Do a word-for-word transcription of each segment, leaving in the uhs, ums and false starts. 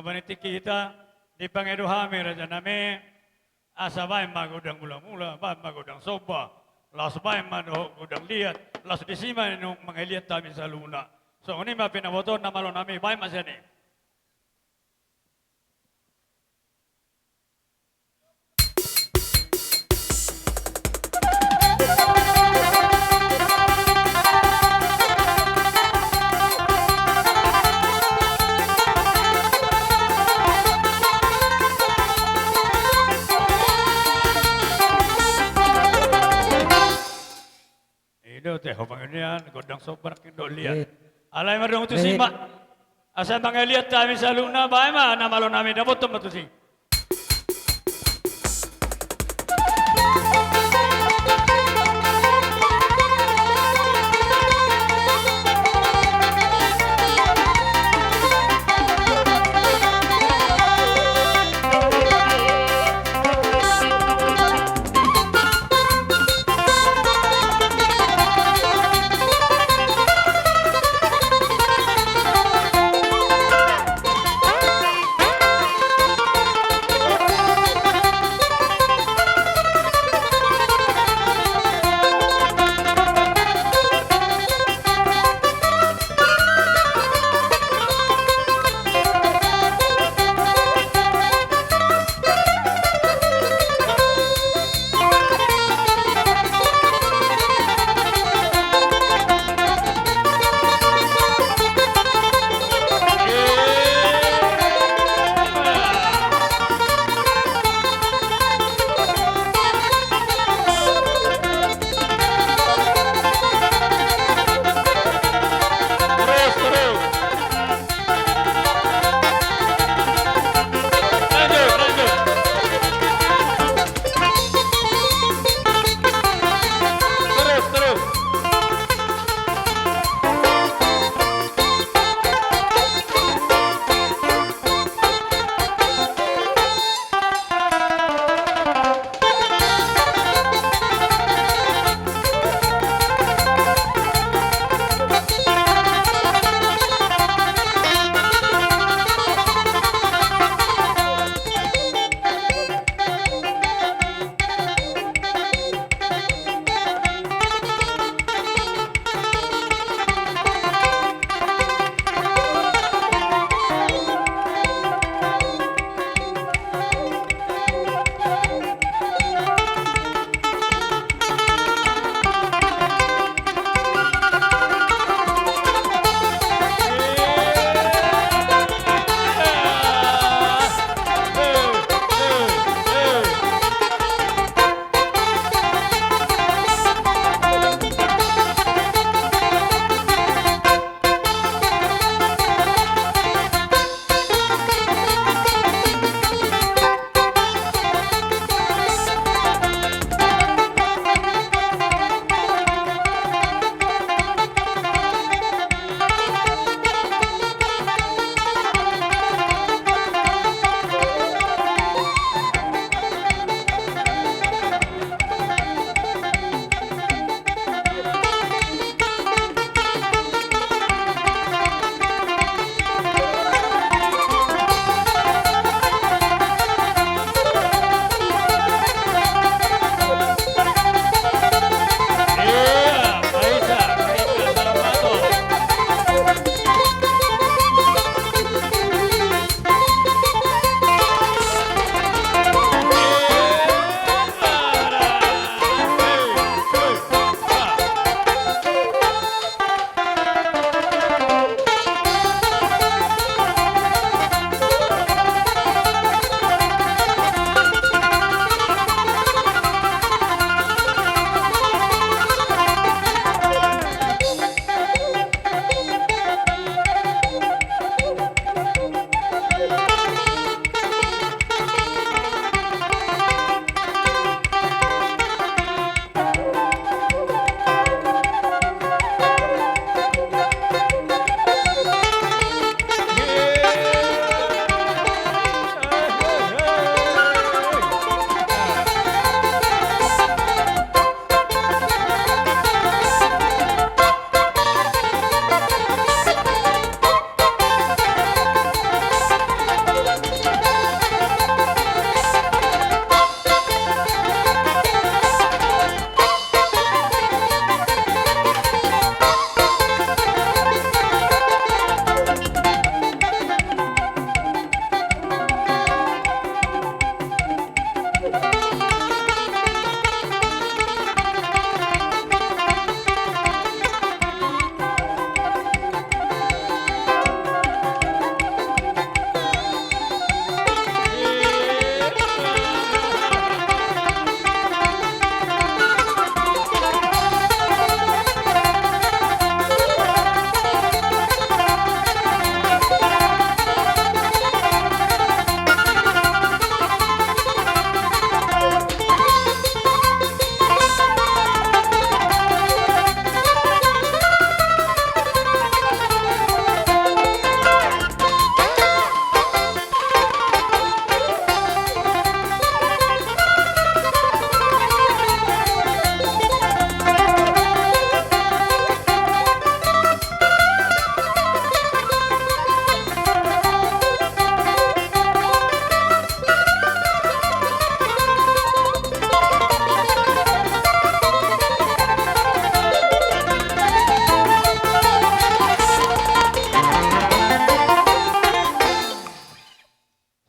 Paninting hita, dipangido hami rajanami, asa baen ma gondang mula-mula, baen ma gondang somba, laos baen ma dohot gondang liat, laos disi ma ninna mangaliat hami saluhutna. Songon i ma pinabotoon na malo nami, baen ma sian i. I do te ho pangidoan, gondang somba nangkin dohot liat. Eh. Alai mardongan tusi ma. Asa mangaliat hami saluhutna, baen ma na malo nami, dapothon ma tusi.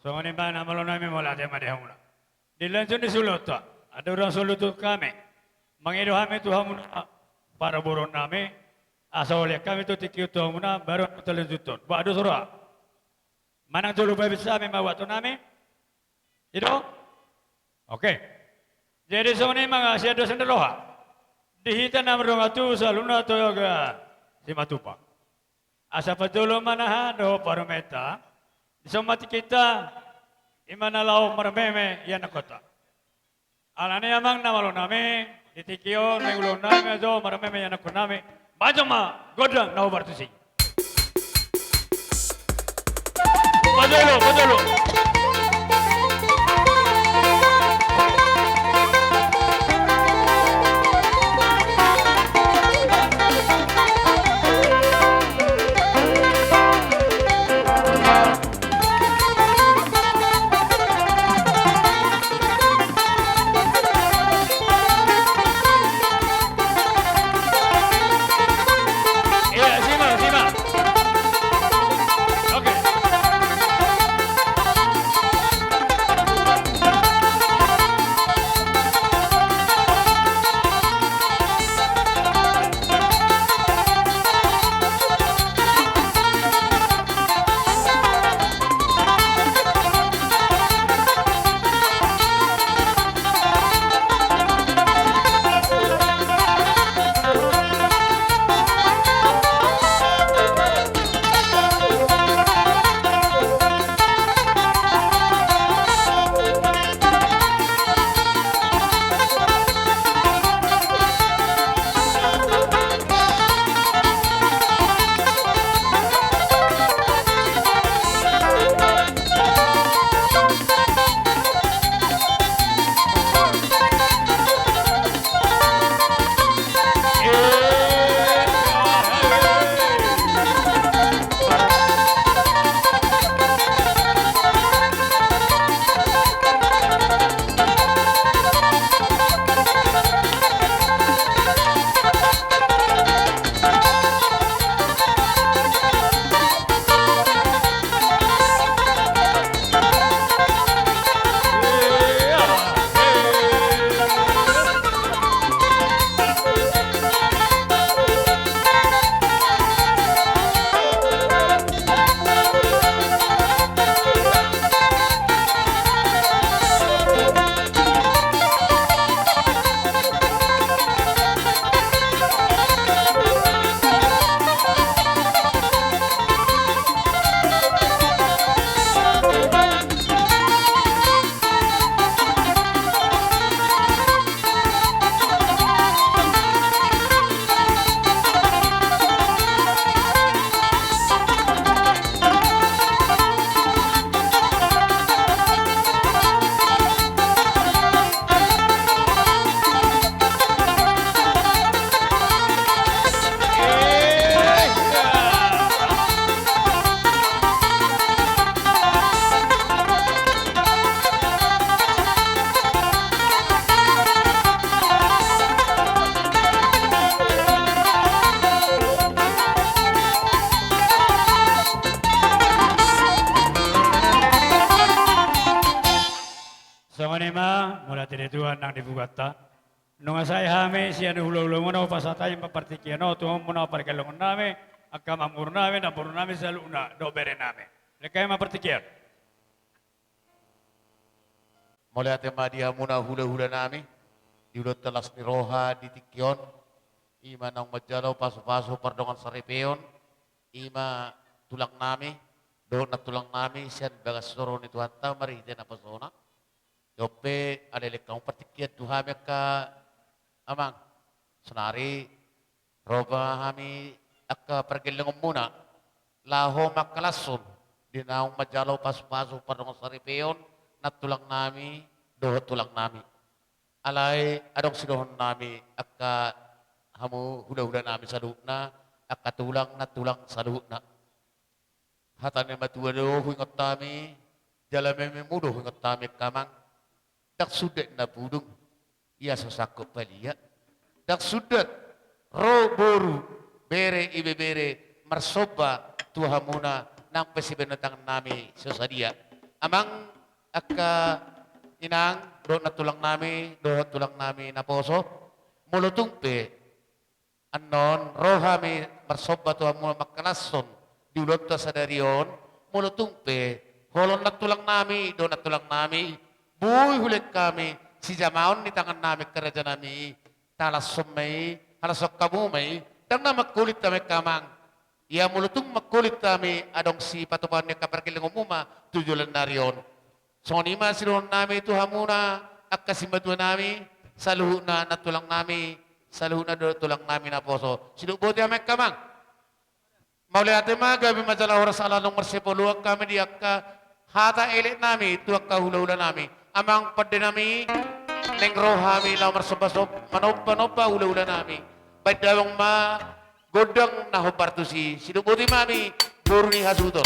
Songon i ma na malo nami, mauliate ma di hamuna. Di lanjut ni suluonta, andorang so luntuk hami, mangido hami tu hamuna parboruon nami, asa uli hami tu tingki on tu hamuna, baru talanjuthon. Bah, dos roha. Manang jolo babinsa hami ma waktu nami. I do? Oke. Jadi songon i ma, sian dos ni roha. Di hita na mardongan tubu saluhutna Toga Simatupang. Asa parjolo ma na dohot parumaenta, dison ma tingkinta, i ma na laho marmeme ianakhonta. Alani i amang na malo nami, di tingki on, na ulaon nami ma jo marmeme ianakhon nami, bahen ma gondang na hombar tusi. Parjolo, parjolo. Iya, simak, simak. Oke. Songon i ma, mauliate di Tuhan nang di pungkaonta. Nunga sae hami sian hulahulamuna hupasahat hami ma partingkian on tu hamuna pargellengon nami, angka amangboru nami, namboru nami saluhutna dohot bere nami. Lengkahi ma partingkian. Mauliate ma di hamuna hulahula nami, di ulaonta las ni roha di tingki on, i ma naung manjalo pasupasu pardongan saripeon, i ma tulang nami dohot nantulang nami sian bagas joro ni Tuhanta marhite napasona. Dohot pe alai lengkang partingkian tu hami angka amang, saonari ro ma hami angka pargellengonmuna laho mangkalashon di naung manjalo pasupasu pardongan saripeon nantulang nami dohot tulang nami. Alai adong sidohonon nami angka hamu hulahula nami saluhutna, angka tulang nantulang saluhutna. Hata ni natuatua do huingot hami, jala meme mudar do huingot hami angka amang. Ndang sundat na pudung, ia so sangkot palia. Ndang sundat ro boru, bere, ibebere marsomba tu hamuna nang pe sibahen tangan nami so sadia. Amang, angka inang, dohot nantulang nami, dohot tulang nami naposo, molo tung pe annon ro hami marsomba tu hamuna mangkalashon di ulaonta sadari on, molo tung pe holong nantulang nami, dohot nantulang nami, boi hulehon hami sijamaon ni tangan nami angka raja nami, talashon ma i, halashon hamu ma i, ndang na mangkulit hami angka amang. Ia molo tung mangkulit hami adong sipatupaon ni angka pargellengonmu ma tu joloan ni ari on. Songon i ma sidohonon nami tu hamuna angka simatua nami, saluhutna nantulang nami, saluhutna dohot tulang nami naposo. Sidok boti hami angka amang. Mauliate ma, gabe ma jala horas ala naung marsipaoloan hami di angka hata elek nami tu angka hulahula nami. Amang pande nami, naeng ro hami laho marsomba, manomba-nomba hulahula nami. Baen damang ma gondang na hombar tusi, sidok boti ma hami boru ni hasuhuton.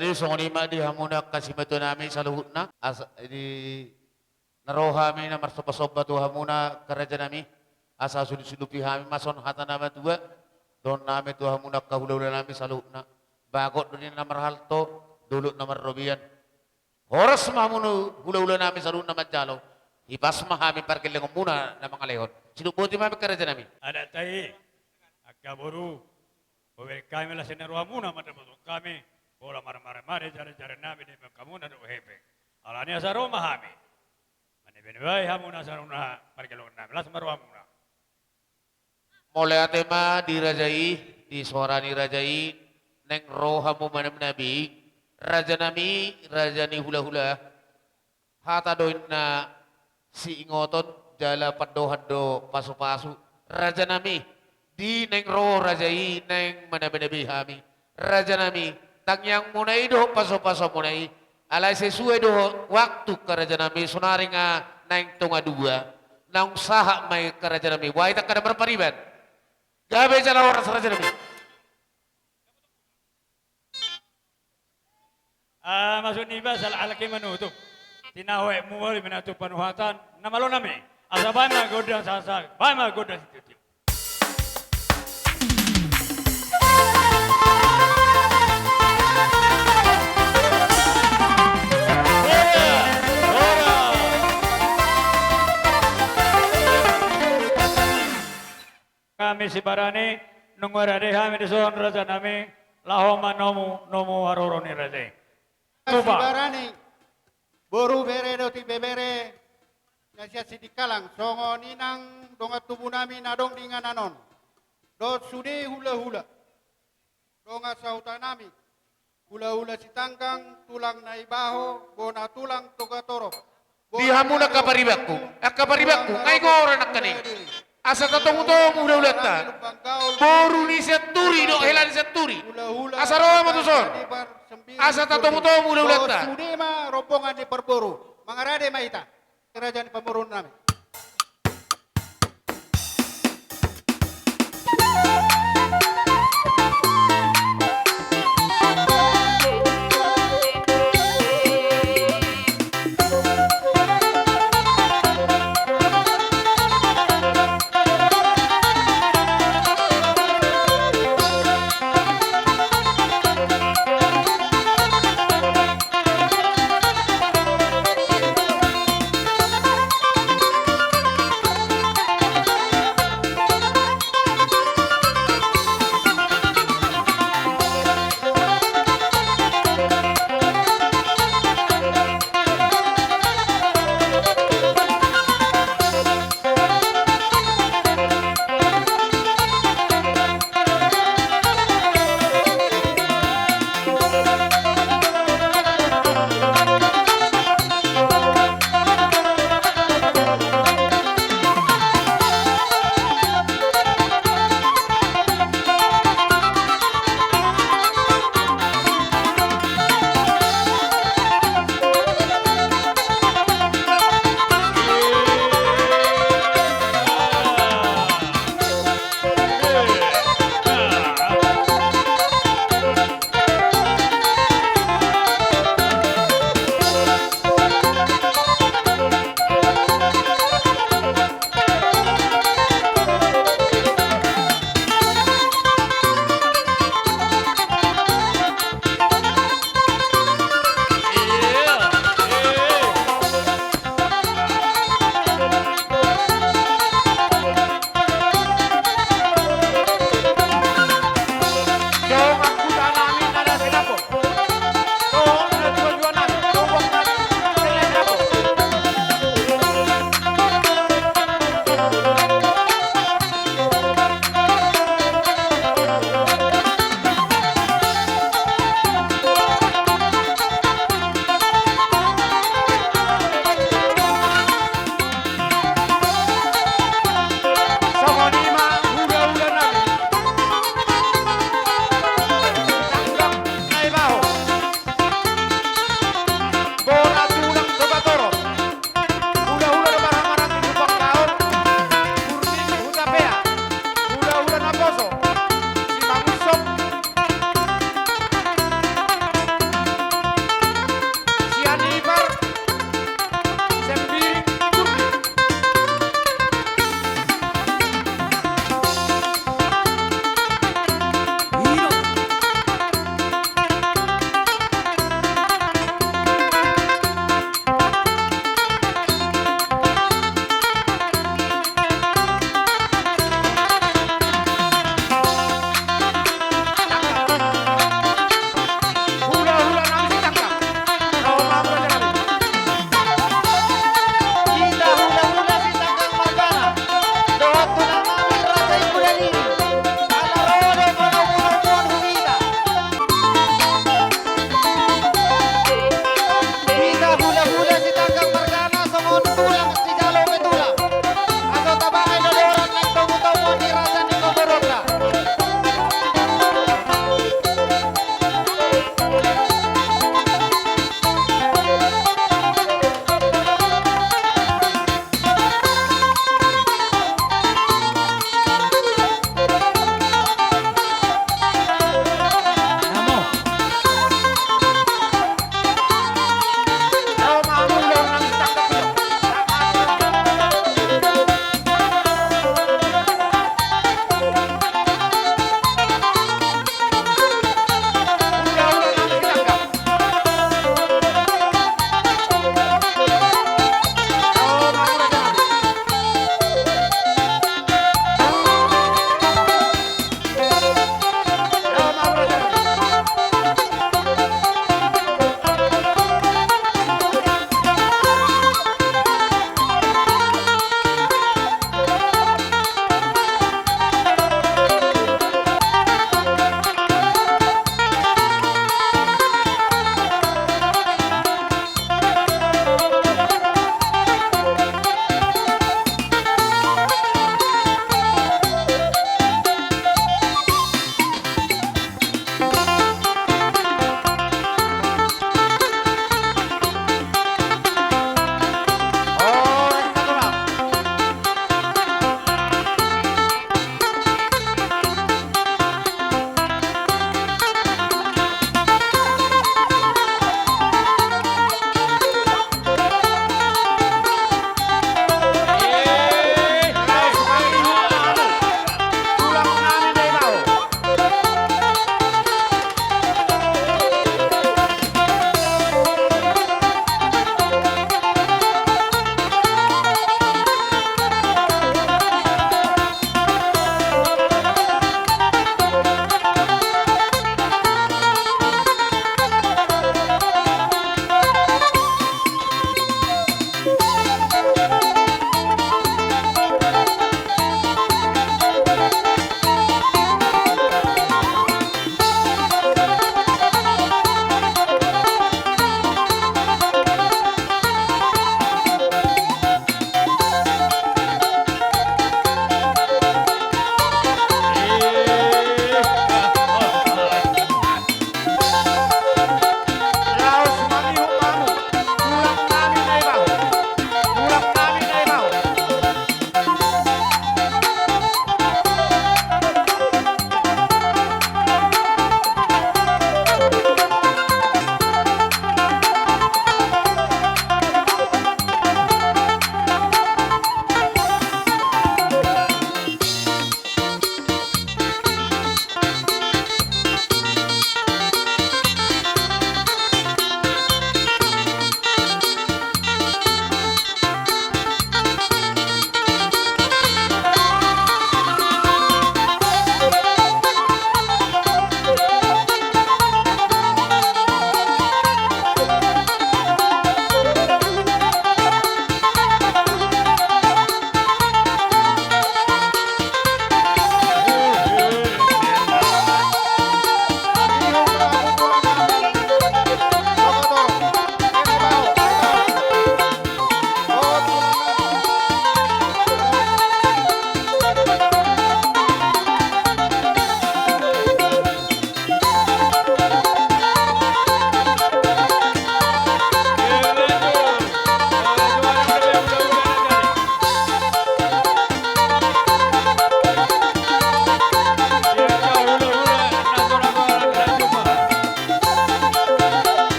Jadi songon i ma di hamuna angka simatua nami saluhutna, asa di na ro hami na marsomba-somba tu hamuna angka raja nami, asa sulup-sulupi hami ma songon hata na matua, dohonon nami tu hamuna angka hula-hula nami saluhutna. Bagot do ninna marhalto, dolok na marrobean. Horas ma hamuna hula-hula nami saluhutna manjalo. Hipas ma hami pargellengonmuna na mangalehon. Sidok boti ma hami angka raja nami. Adat ta i, angka boru, hubereng hami las ni rohamuna mandapothon hami, pola marmare-mare jare-jare nami di hamuna dohot hepeng. Alani asa ro ma hami manebe-nebai hamuna saluhutna pargellengon nami, las ma rohamuna. Mauliate ma di raja i, di soara ni raja i, naeng ro hamu manebe-nebai, raja nami, raja ni hula-hula. Hata do ninna siingoton, jala pandohan do pasu-pasu. Raja nami, di naeng ro raja i naeng manebe-nebai hami. Raja nami, tangiangmuna i dohot pasu-pasumuna i, alai sesuai dohot waktu angka raja nami, saonari nga naeng tonga dua. Naung sahat ma i angka raja nami, boha hita angka na marpariban. Gabe jala horas raja nami. Ah, maksud ni bahasa alaki manutup. Tinahu aek mual minatu panuhatan na malo nami. Asa baen ma gondang sahat-sahat, baen ma gondang sitiu-tiu. Hami Sibarani, nunga rade hami dison raja nami, laho manomu-nomu haroro ni raja i. Tupa. Sibarani, boru, bere dohot ibebere na sian Sidikalang, songon i nang dongan tubu nami na adong di inganan on, dohot sude hula-hula dongan sahuta nami, hula-hula Sitanggang, tulang Naibaho, bona tulang Togatorop. Di hamuna angka paribanku, angka paribanku, nga i goran angka ni. Asa tatomu-tomu hula-hulanta. Boru ni Sianturi dohot hela ni Sianturi. Asa ro ma tuson. Asa tatomu-tomu hula-hulanta. Sude ma rombongan ni parboru. Mangarade ma hita. Raja ni pamoruon nami.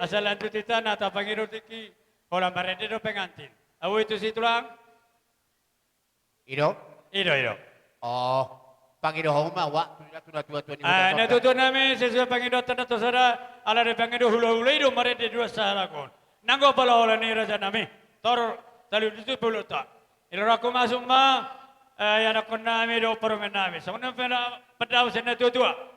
Asa lanjut hita na tapangido tingki, holan marende do pengantin. Ahu itu si tulang. Ido? Ido, ido. Oh, pangido hamu ma, Wak, tu na tua-tua ni huta. Ah, na tua-tua nami, sesuai pangido tanda tosada, ala dipangido hula-hula i do marende dua sahalak on. Nanggo pala holan i raja nami, tor talu dutu pulota. Ilo rakku masuk ma, eh, ianakkon nami do parumaen nami. Songon i ma pandapotan na tua-tua.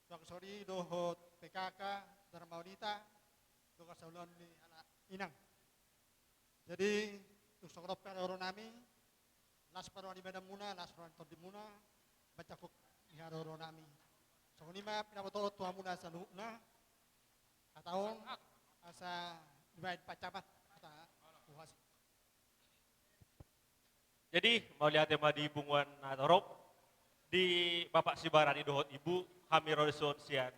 Tuak sori dohot P K K, Dharma Wanita, dohot saulon ni anak inang. Jadi, tung songon on pe haroronami, las ma roha ni badanmuna, las roha ni tondimuna, baen jangkon ni haroronami. Songon i ma pinabotohon tu hamuna saluhutna, hata on asa dibaen pancamat hata tu hasi. Jadi, mauliate ma di punguan na torop, di Bapak Sibarani dohot Ibu, hami ro dison sian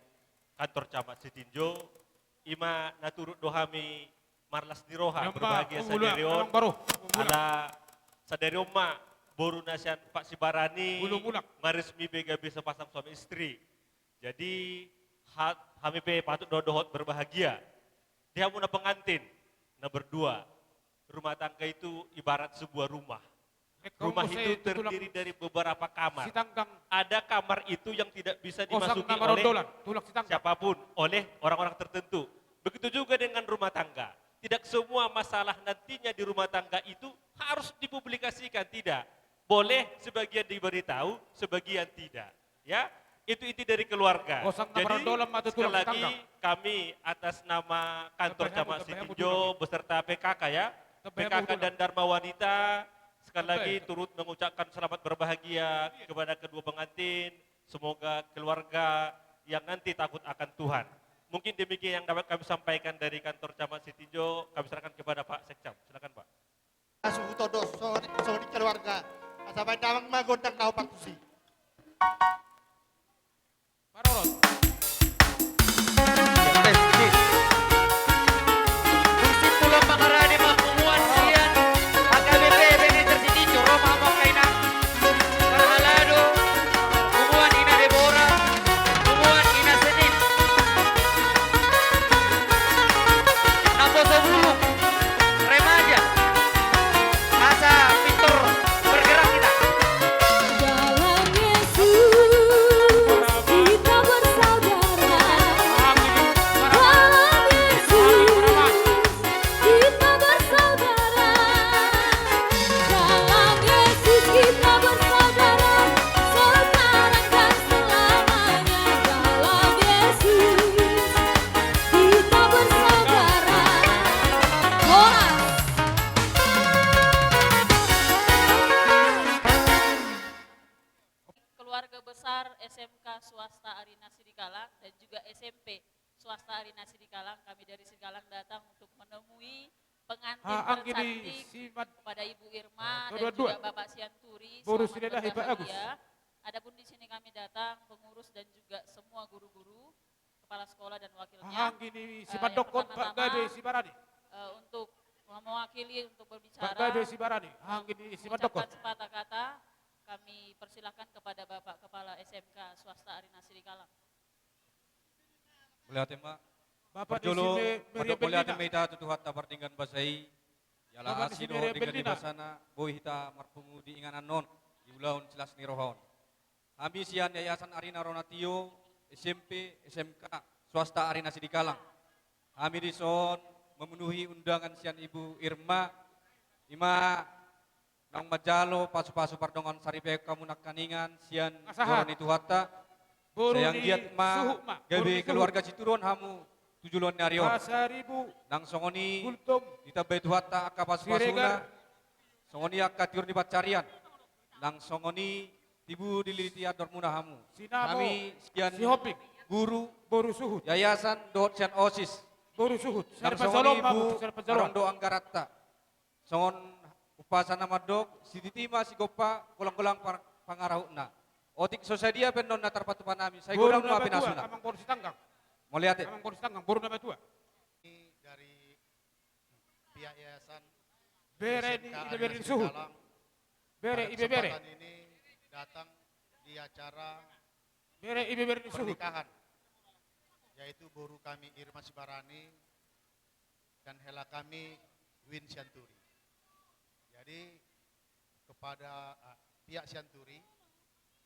kantor camat Sitinjo, i ma na turut do hami marlas ni roha, berbahagia sadari on, ala sadari on ma boruna sian Pak Sibarani maresmi be gabe sepasang suami istri. Jadi, ha-, hami pe patut do dohot berbahagia. Di hamuna pengantin, na berdua, rumah tangga itu ibarat sebuah rumah. Rumah itu terdiri dari beberapa kamar. Ada kamar itu yang tidak bisa dimasuki oleh siapapun, oleh orang-orang tertentu. Begitu juga dengan rumah tangga. Tidak semua masalah nantinya di rumah tangga itu harus dipublikasikan, tidak. Boleh sebagian diberitahu, sebagian tidak. Ya, itu inti dari keluarga. Jadi, sekali lagi, kami atas nama kantor camat Sitinjo beserta P K K, ya, P K K dan Dharma Wanita, sekali lagi turut mengucapkan selamat berbahagia kepada kedua pengantin. Semoga keluarga yang nanti takut akan Tuhan. Mungkin demikian yang dapat kami sampaikan dari kantor camat Sitinjo. Kami serahkan kepada Pak Sekcam. Silakan, Pak. Suhut on do songon i, songon i keluarga. Asa baen damang ma gondang na hombar tusi. Parorot. Musim bulan Makarani ma punguan sian H K B P Bene Tersitinjo, ro ma hamu angka inang. Parhalado, punguan Ina Debora, punguan Ina Senin. Naposo bulung, remaja. Asa pintor bergerak kita. Dalam Yesus kita bersaudara. Dalam Yesus kita bersaudara. Dalam Yesus kita bersaudara. Sekarang dan selamanya. Dalam Yesus kita bersaudara. Horas. Keluarga besar S M K swasta Arina Sidikalang dan juga S M P swasta Arina Sidikalang, kami dari Sidikalang datang untuk menemui pengantin tercantik kepada Ibu Irma dan juga Bapak Sianturi. Selamat berbahagia. Adapun di sini kami datang pengurus dan juga semua guru-guru, kepala sekolah dan wakilnya. Eh, yang pertama-tama, eh, untuk mewakili, untuk berbicara, mengucapkan sepatah kata, kami persilakan kepada Bapak Kepala S M K swasta Arina Sidikalang. Mauliate ma. Parjolo, mandok mauliate ma hita tu Tuhanta pardenggan basa i, jala asi dohot denggan ni basana boi hita marpungu di inganan on, di ulaon silas ni roha on. Hami sian Yayasan Arina Ronatio, S M P, S M K swasta Arina Sidikalang. Hami dison memenuhi undangan sian Ibu Irma, i ma naung manjalo pasupasu pardongansaripeon hamu nangkaningan sian joro ni Tuhanta. Sai anggiat ma gabe keluarga situruon hamu tu joloan ni ari on. Nang songon i ditambai Tuhanta angka pasupasuna, songon i angka tiur ni pansarian. Nang songon i tibu dililiti andormuna hamu. Hami sian guru, boru suhut, yayasan dohot sian osis. Boru suhut. Nang songon i, Bu, adong do anggaranta. Songon umpasa na mandok, sititi ma sigompa, golanggolang par-, pangarahutna. Otik so sadia pe annon na tarpatupa nami, sai godang ma pinasuna. Amang boru Sitanggang. Mauliate. Amang boru Sitanggang, boru na matua. Dari pihak yayasan, bere ni S M K Arina Sidikalang, pada kesempatan ini datang di acara pernikahan, yaitu boru kami Irma Sibarani dan hela kami Win Sianturi. Jadi, kepada, eh, pihak Sianturi,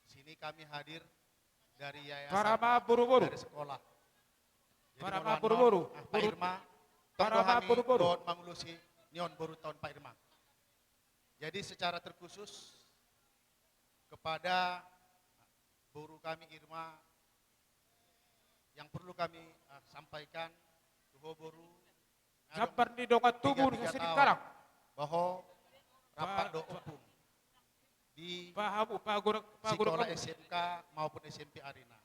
di sini kami hadir dari yayasan, dari sekolah. Jadi, mohon maaf, Pak Irma, tong do hami dohot mangulosi nion boru taon Pak Irma. Jadi, secara terkhusus kepada boru kami Irma, Yang perlu kami, eh, sampaikan, tu ho boru, ngadong Jambar ni dongan tubu di tiga, tiga Sasirikalang. Taon, bah ho rampak do ompung di Pahamu, pagurang, pagurang sikola hamu. S M K maupun S M P Arina.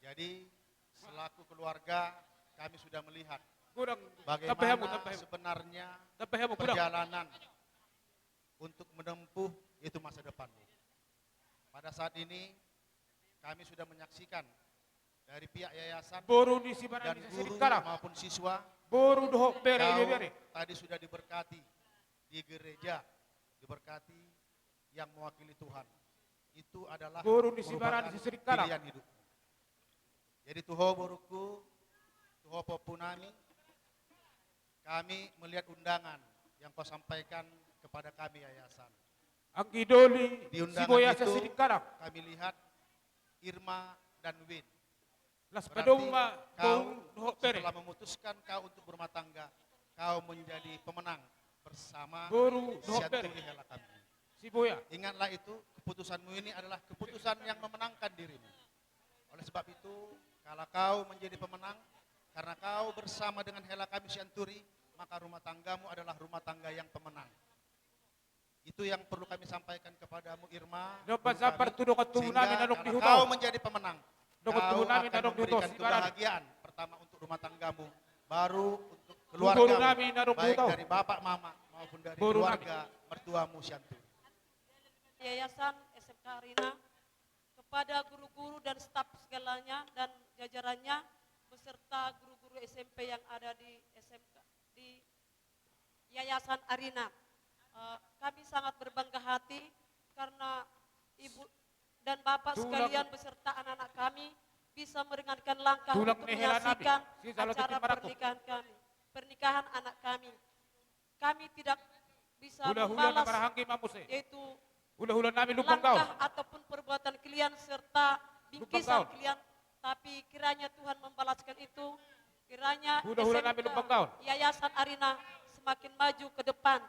Jadi, selaku keluarga, kami sudah melihat Godang, bagaimana tambah hamu, tambah hamu. Sebenarnya tambah hamu, godang. Perjalanan untuk menempuh itu masa depanmu. Pada saat ini, kami sudah menyaksikan dari pihak yayasan boru ni Sibarani dan guru Sasirikalang. Maupun siswa, boru dohot bere, kau bere. Tadi sudah diberkati di gereja, diberkati yang mewakili Tuhan. Itu adalah boru ni Sibarani merupakan Sasirikalang. Pilihan hidupmu. Jadi, tu ho borungku, tu ho pahompu nami, kami melihat undangan yang kau sampaikan kepada kami yayasan. Anggi doli, di undangan Siboya itu, Sasirikalang. Kami lihat Irma dan Win. Las padom ma boru dohot bere. Berarti kau, setelah memutuskan kau untuk berumah tangga, kau menjadi pemenang bersama boru dohot bere. Sianturi hela kami. Siboya. Ingatlah itu, keputusanmu ini adalah keputusan yang memenangkan dirimu. Oleh sebab itu, kalau kau menjadi pemenang, karena kau bersama dengan hela kami Sianturi, maka rumah tanggamu adalah rumah tangga yang pemenang. Itu yang perlu kami sampaikan kepadamu, Irma, guru kami. Sehingga kalau kau menjadi pemenang, kau akan memberikan kebahagiaan pertama untuk rumah tanggamu, baru untuk keluargamu, baik dari bapak, mama, maupun dari keluarga mertuamu Sianturi. Yayasan S M K Arina, kepada guru-guru dan staf segalanya dan jajarannya, beserta guru-guru S M P yang ada di S M K, di Yayasan Arina. Eh, kami sangat berbangga hati karena Ibu dan Bapak sekalian beserta anak-anak kami bisa meringankan langkah untuk menyaksikan acara pernikahan kami, pernikahan anak kami. Kami tidak bisa membalas, yaitu langkah ataupun perbuatan kalian serta bingkisan kalian, tapi kiranya Tuhan membalaskan itu, kiranya S M K Yayasan Arina semakin maju ke depan.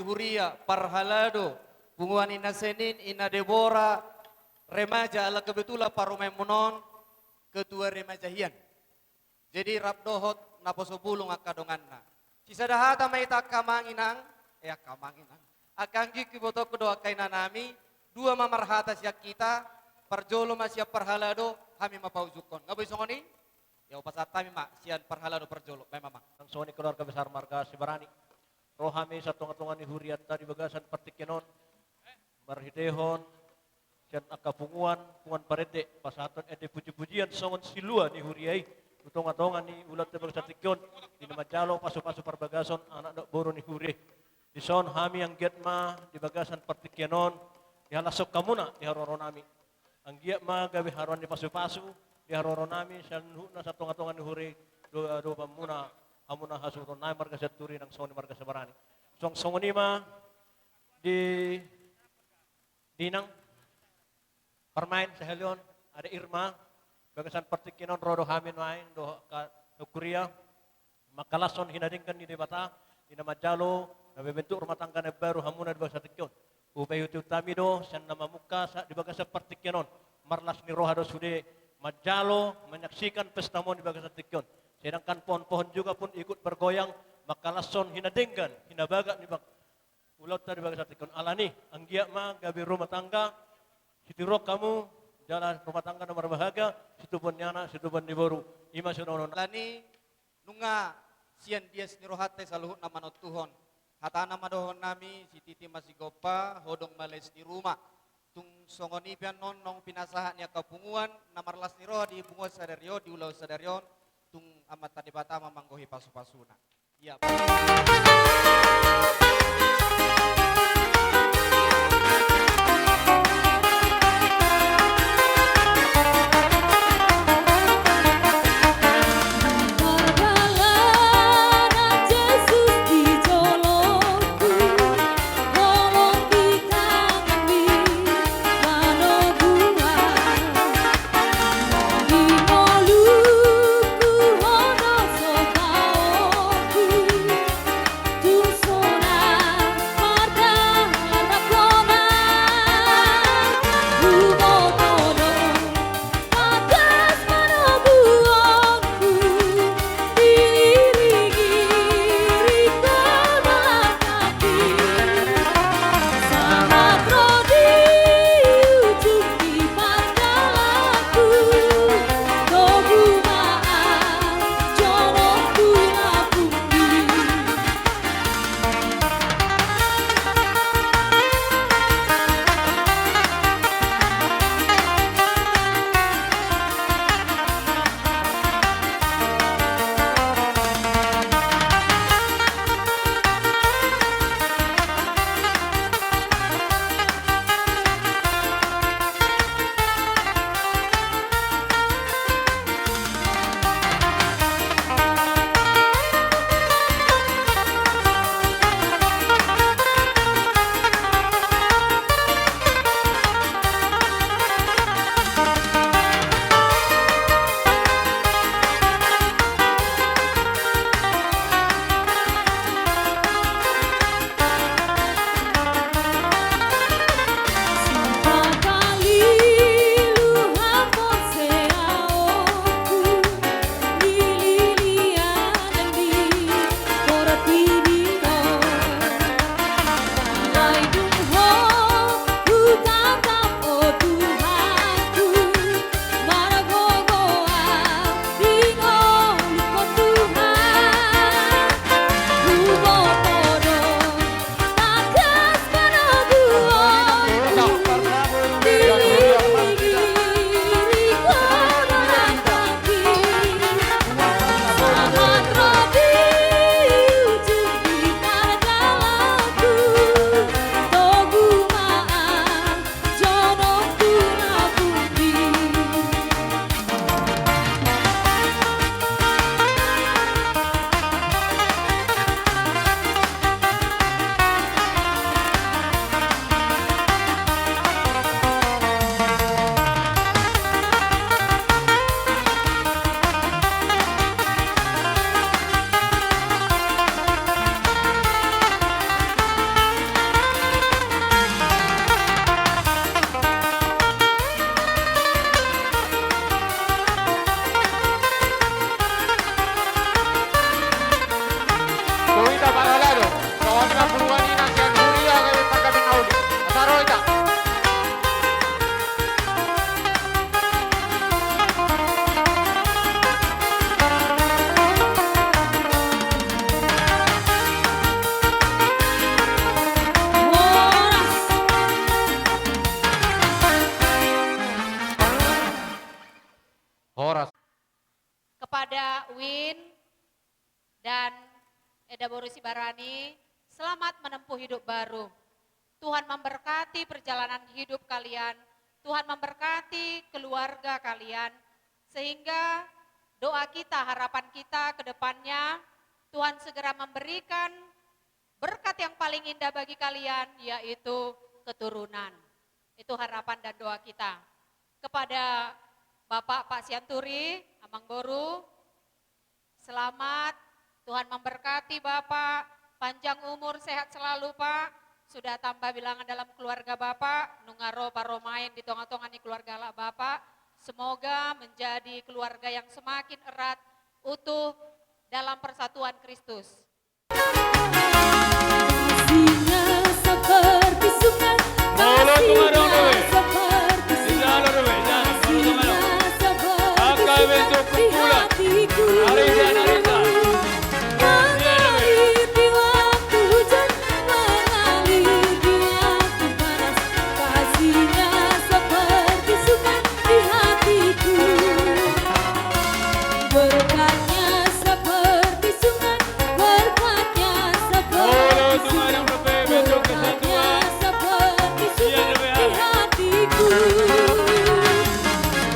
huria, parhalado, punguan Inna Senin, Inna Debora, remaja, ala kebetulan parumaenmuna on ketua remaja hian. Jadi rap dohot naposo bulung angka donganna. Sisada hata ma hita angka amang inang, eh, angka amang inang. Angka anggingki, ibotongku dohot angka inanami, dua ma marhata sian hita, parjolo ma sian parhalado, hami ma paujunghon. Nga boi songon i? Ia hupasahat hami ma sian parhalado parjolo, baen ma amang. Nang songon i keluarga besar marga Sibarani. Ro hami sian tongatonga ni hurianta di bagasan partingkian on. Marhitehon sian angka punguan, punguan parende, pasahathon ende pujipujian songon silua ni huria i tu tongatonga ni ulaonta di bagasan tingki on, di na manjalo pasupasu parbagason anak dohot boru ni huria i. Dison hami anggiat ma di bagasan partingkian on dihalashon hamuna di haroroannami. Anggiat ma gabe haroan ni pasupasu di haroroannami, saluhutna sian tongatonga ni huria i, do-, dohononmuna hamuna hasuhutonnami marga Sianturi nang songon i marga Sibarani. Suang songon i ma di Di inang parmaen sahali on, Ade Irma, bagasan partingkian on ro do hami nuaeng dohot angka huria mangkalashon hinadenggan ni Debata di na manjalo na mambentuk rumah tangga na imbaru hamuna di bagasan tingki on. Hupaihutihut hami do sian na mamungka sa-, di bagasan partingkian on, marlas ni roha do sude manjalo, menyaksikan pesta on di bagasan tingki on. Sedangkan pohon-pohon juga pun ikut bergoyang mangkalashon hinadenggan, hinabagat ni bang-, ulaonta di bagasan tingki on. Alani, anggiat ma gabe rumah tangga sitiruon hamu, jala rumah tangga na marbahagia, situbuan ni anak, situbuan ni boru. I ma sidohonon. Alani, nunga sian dias ni rohanta i saluhutna manontuhon. Hatana ma dohononnami, sititi ma sigompa, hodong ma les ni ruma. Tung songon i pe annon naung pinasahat ni angka punguan na marlas ni roha di punguan sadari on, di ulaon sadari on, tung Amanta Debata ma manggohi pasupasuna. Eda Win dan Eda Boru Sibarani, selamat menempuh hidup baru. Tuhan memberkati perjalanan hidup kalian, Tuhan memberkati keluarga kalian, sehingga doa kita, harapan kita ke depannya, Tuhan segera memberikan berkat yang paling indah bagi kalian, yaitu keturunan. Itu harapan dan doa kita. Kepada Bapak, Pak Sianturi, Amang Boru, selamat. Tuhan memberkati Bapak, panjang umur, sehat selalu, Pak. Sudah tambah bilangan dalam keluarga Bapak, nunga ro parumaen di tonga-tonga ni keluarga halak Bapak. Semoga menjadi keluarga yang semakin erat, utuh dalam persatuan Kristus. Kasihnya seperti sungai, kasihnya seperti sungai, kasihnya seperti sungai di hatiku. Mengalir di waktu hujan, mengalir di waktu panas, kasihnya seperti sungai di hatiku. Berkatnya seperti sungai, berkatnya seperti sungai, berkatnya seperti sungai di hatiku.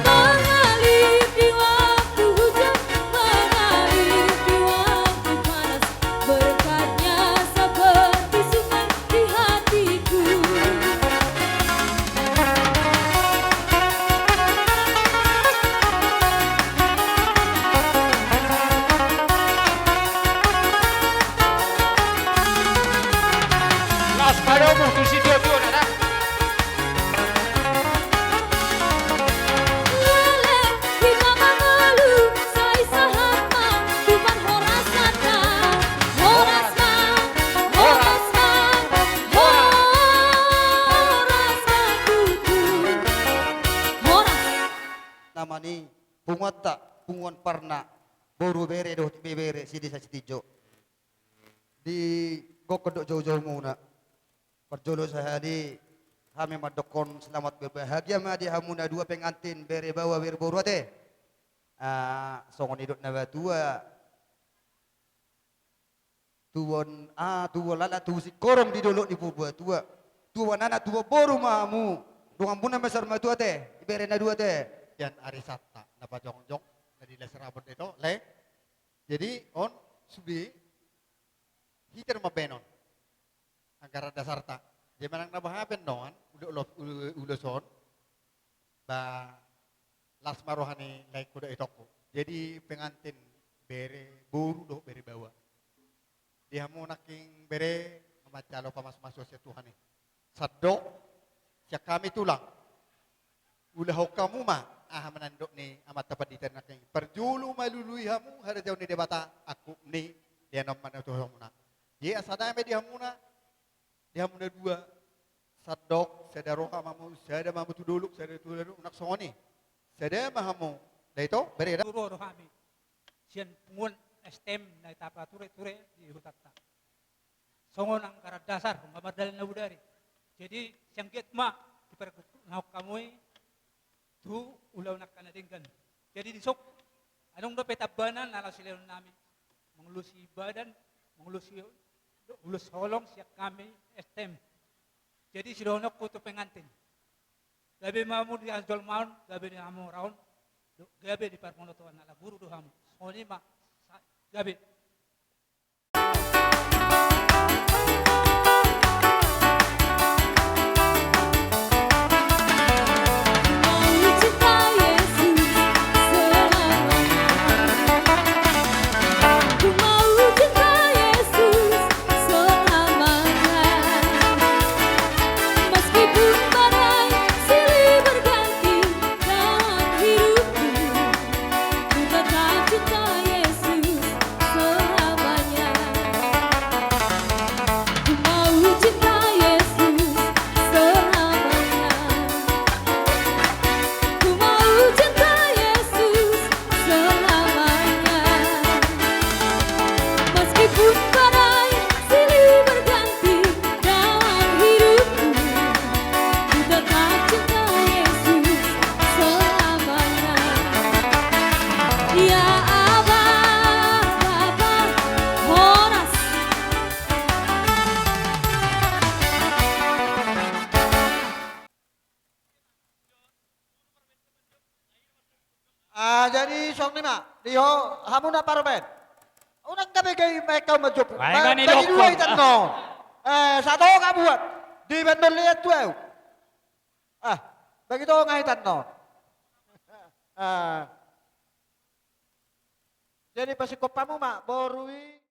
Mengalir di waktu hujan, mengalir di waktu panas, berkatnya seperti sungai di hatiku. Las palomu tu situatuona, da. Leleng hita mangolu, sai sahat ma tu parhorasanna. Horas ma, horas ma, horas ma tutu. Horas. Nama ni punguanta, Punguan Parna, boru, bere dohot ibebere si Desa Sitinjok. Di gokhon dohot joujoumuna. Parjolo sahali hami mandokhon selamat berbahagia ma di hamu na dua pengantin, bere baoa, bere boru, ate. Ah, songon nidok natua-tua. Tubuan, ah, tubuan laklak tubu singkoru di dolok ni Purbatua. Tubuan anak tubuan boru ma hamu. Donganmuna ma saur matua, ate, ibebere na dua, ate. Sian arisanta na pajongjong, na di las Rabon, da ito, lae. Jadi on sude hita do mambahenon anggaran dasarta. Jadi manang na boha pe annon, ula, ula, ula, ulos on, ba las ma roha ni laengku dohot itongku. Jadi pengantin, bere boru dohot bere baoa. Di hamu nangkin bere, manjalo pamasumasuon sian Tuhan i. Sandok sian hami tulang. Ulahon hamu ma aha ma na nidok ni amanta pandita nangkin. Parjolo malului hamu harajaon ni Debata, angkup ni dainang ma na tu hamuna. Jadi asa dame di hamuna, di hamuna dua. Sandok, sada roha ma hamu, sada ma hamu tu dolok, sada tu dolok, nang songon i. Sada ma hamu. Da ito, bere, da. Ro do hami sian punguan S T M na i, tapatureture di hutanta. Songon anggaran dasar, nunga mardalan na bodari. Jadi sian anggiat ma dipargulahon hamu i tu ulaon angka na denggan. Jadi dison, adong dope tambana na laho silehon nami, mangulosi badan, mangulosi ulos holong sian hami S T M. Jadi sidohononku tu pengantin, gabe ma hamu di hajolmaon, gabe di hamoraon, dohot gabe di parbonotoan, ala guru do hamu. Songon i ma, sa-, gabe. Jadi songon i ma, di ho, hamu na parmen. Unang gabe gai maek au manjou. Baen ma ni bagi dua hitan on. Eh, satonga buat. Di bandol liat tu au. Ah, bagi tonga hitan on. Ah. Jadi pasingkop hamu ma, boru i.